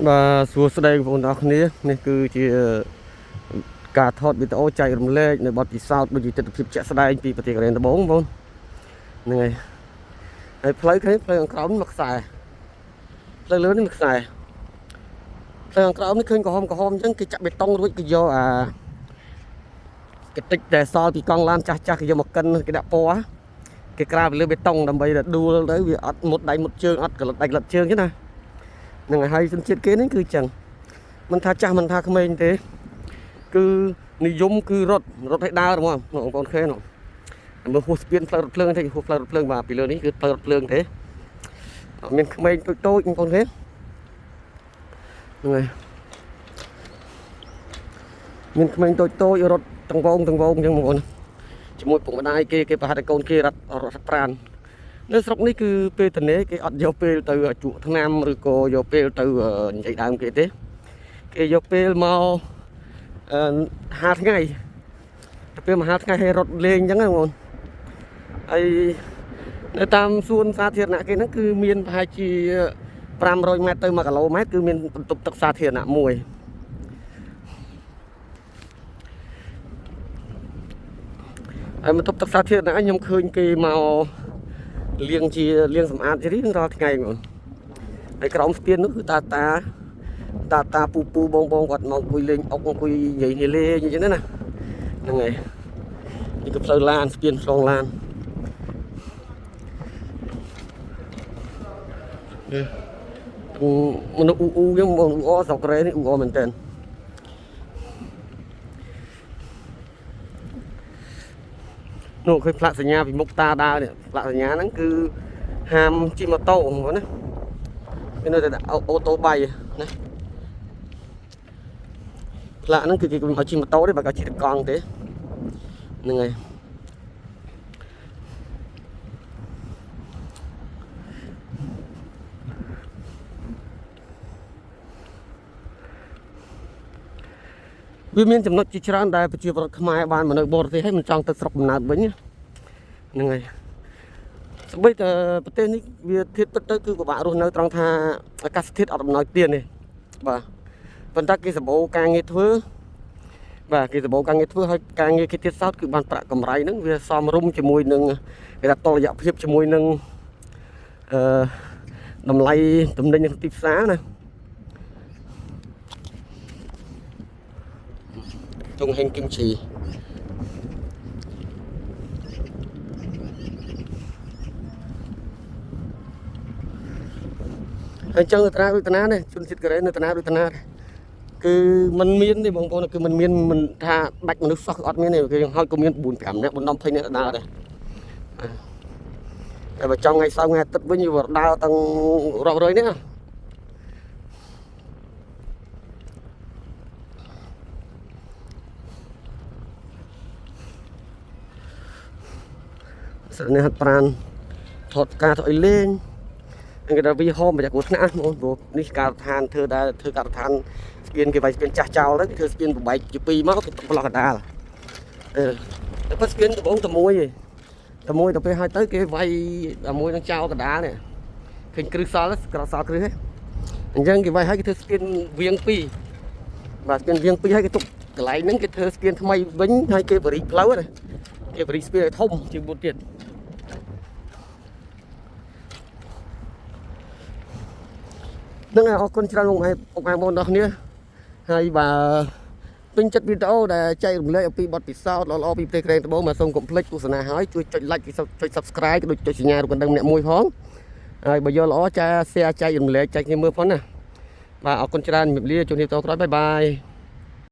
បាទសួស្តីបងប្អូនទាំងអស់គ្នានេះគឺជាការថតវីដេអូចែករំលែកនៅបទពិសោធន៍ដូចជាទស្សនវិជ្ជាជាក់ស្ដែងពីប្រទេសកូរ៉េត្បូងបងប្អូនហ្នឹងហើយហើយផ្លូវឃើញផ្លូវខាងក្រោមនេះមួយខ្សែផ្លូវលើនេះមួយខ្សែផ្លូវខាងក្រោមនេះឃើញក្រហមក្រហមអញ្ចឹងគេចាក់បេតុងរួចគេយកអាកតិចដែលសល់ពីកង់ឡានចាស់ចាស់គេយកមកកិនគេដាក់ពណ៌គេក្រាលពីលើបេតុងដើម្បីតែដួលទៅវាអត់មុតដៃមុតជើងអត់ក្លិតដៃក្លិតជើងទេណាហ្នឹងហើយជនជាតិគេនេះគឺអញ្ចឹងមិនថាចាស់មិនថាក្មេងទេគឺនិយមគឺរត់រត់ឲ្យដើរហ្មងបងប្អូនឃើញនោះមើលហួសស្ពានផ្លូវរថភ្លើងទេហួសផ្លូវរថភ្លើងបាទពីលើនេះគឺផ្លូវរថភ្លើងទេអត់មានក្មេងតូចតូចបងប្អូនឃើញហ្នឹងហើយមានក្មេងតូចតូចរត់ទាំងវងទាំងវងអញ្ចឹងបងប្អូនជាមួយពុកម្ដាយគេគេប្រហាត់ឲ្យកូនគេរត់រត់ប្រាននៅស្រុកនេះគឺពេលតនេគេអត់យកពេលទៅជក់ថ្នាំឬក៏យកពេលទៅនិយាយដើមគេទេគេយកពេលមកអឺហាថ្ងៃទៅពេលមហាថ្ងៃឲ្យរត់លេងអញ្ចឹងណាបងប្អូនហើយនៅតាមសួនសាធារណៈគេហ្នឹងគឺមានប្រហែលជា500ម៉ែត្រទៅ1គីឡូម៉ែត្រគឺមានបន្ទប់ទឹកសាធារណៈមួយហើយបន្ទប់ទឹកសាធារណៈខ្ញុំឃើញគេមកលាងជាលាងសម្អាតជារៀងរាល់ថ្ងៃបងប្អូនហើយក្រោមស្ពាននោះគឺតាតាតាតាពូពូបងបងគាត់មកអង្គុយលេងអុកអង្គុយនិយាយគ្នាលេងអញ្ចឹងណាហ្នឹងហើយនេះគឺផ្លូវឡានស្ពានឆ្លងឡាននេះមនុស្សអ៊ូអ៊ូចឹងបងអ៊ូអស្រុកកូរ៉េនេះអ៊ូអមែនតើនោះឃើញផ្លាកសញ្ញាពីមុខតាដើរនេះផ្លាកសញ្ញាហ្នឹងគឺហាមជិះម៉ូតូបងប្អូនណាវានៅតែ autobike ណាផ្លាកហ្នឹងគឺគេមិនឲ្យជិះម៉ូតូទេបើគេជិះតកង់ទេហ្នឹងហើយវាមានចំណុចជាច្រើនដែលប្រជាពលរដ្ឋខ្មែរបានមកនៅបរទេសហើយមិនចង់ទៅស្រុកកំណើតវិញហ្នឹងហើយសម្បីតែប្រទេសនេះវាធៀបពិតទៅគឺពិបាករស់នៅត្រង់ថាអាកាសធាតុអត់អំណោយទានទេបាទប៉ុន្តែគេសម្បូរការងារធ្វើបាទគេសម្បូរការងារធ្វើហើយការងារគេទៀតសោតគឺបានប្រាក់កម្រៃហ្នឹងវាសមរម្យជាមួយនឹងគេថាតុល្យភាពជាមួយនឹងអឺតម្លៃតំណែងនៅទីផ្សារណាតុងហេងគឹមឈី ហើយចឹងនៅតាដូចតាណានេះជនជាតិកូរ៉េនៅតាណាដូចតាណាគឺมันមានទេបងប្អូនគឺมันមានមិនថាដាច់មនុស្សសោះគឺអត់មានទេគេហើយក៏មាន4 5នាក់4 10 20នាក់ដើរដែរតែបើចង់ថ្ងៃសៅរ៍ថ្ងៃអាទិត្យវិញវាដើរទាំងរាប់រយនាក់ស្នេះហាត់ប្រានថតការថតអីលេងគេថាវីហមប្រយ័ត្នគ្រោះថ្នាក់បងព្រោះនេះការដ្ឋានធ្វើដែរធ្វើការដ្ឋានស្ពានគេវាយស្ពានចាស់ចោលទៅគេធ្វើស្ពានបំបែកជាពីរមកគេទុកប្លុកកដាលអឺតែប៉ុតស្ពានដំបងតែមួយទេតែមួយទៅពេលហើយទៅគេវាយតែមួយនឹងចោលកដាលនេះឃើញគ្រឹះសល់ក្រសល់គ្រឹះទេអញ្ចឹងគេវាយហើយគេធ្វើស្ពានវៀងពីរបាទស្ពានវៀងពីរហើយគេទុកកន្លែងហ្នឹងគេធ្វើស្ពានថ្មីវិញហើយគេបរិចផ្លូវណាគេបរិចស្ពានឲ្យធំជាងមុនទៀត ហ្នឹងហើយអរគុណច្រើនបងប្អូនបងប្អូនទាំងគ្នាហើយបើពេញចិត្តវីដេអូដែលចែករំលែកអំពីបទពិសោធន៍ល្អៗពីប្រទេសកូរ៉េត្បូងមកសូមកុំភ្លេចទស្សនាហើយជួយចុច like ចុច Subscribe ក៏ដូចចុចសញ្ញារូបកណ្ដឹងម្នាក់មួយផងហើយបើយល់ល្អចែក share ចែករំលែកចែកគ្នាមើលផងណាបាទអរគុណច្រើនជំរាបលាជួបគ្នាតក្រោយ bye bye.